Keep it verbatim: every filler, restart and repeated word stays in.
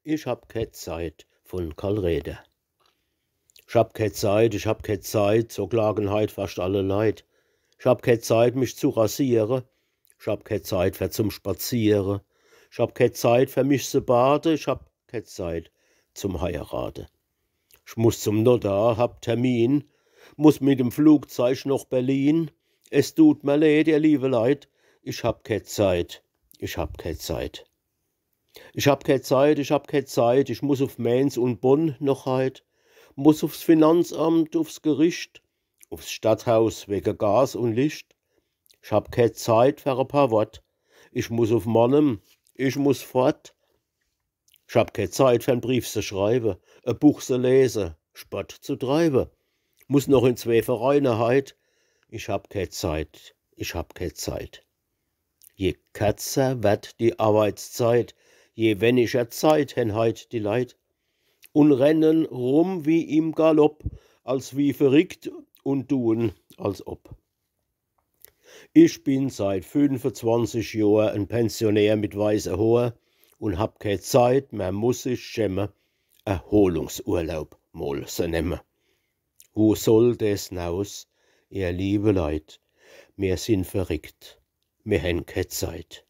Ich hab kä Zeit, vun Karl Räder. Ich hab kä Zeit, ich hab kä Zeit, so klagen heit fascht alle Leit. Ich hab kä Zeit, mich zu rasiere. Ich hab kä Zeit fer zum Spaziere. Ich hab kä Zeit fer mich ze bade. Ich hab kä Zeit zum Heirate. Ich muss zum Notar, hab Termin, muss mit dem Flugzeug noch Berlin. Es tut mer leed, ihr liewe Leit, ich hab kä Zeit, ich hab kä Zeit. Ich hab kä Zeit, ich hab kä Zeit, ich muss uf Mainz un Bonn noch heit, muss ufs Finanzamt, ufs Gericht, ufs Stadthaus wege Gas un Licht. Ich hab kä Zeit fer e paar Wort, ich muss uf Mannem, ich muss fort. Ich hab kä Zeit, fer'n Brief ze schreiwe, e Buch ze lese, Sport zu treiwe. Muss noch in zwee Vereine heit. Ich hab kä Zeit, ich hab kä Zeit. Je kerzer werd die Arbeitszeit, je weniger Zeit hen heit die Leit. Un rennen rum wie im Galopp, als wie verrickt un duen als ob. Ich bin seit fünfundzwanzig Johr en Pensionär mit weiße Hoor un hab kä Zeit, mer muss sich schämme, Erholungsurlaub mol ze nemme. Wo soll des naus, ihr liewe Leit? Mir sin verrickt, mir hen kä Zeit.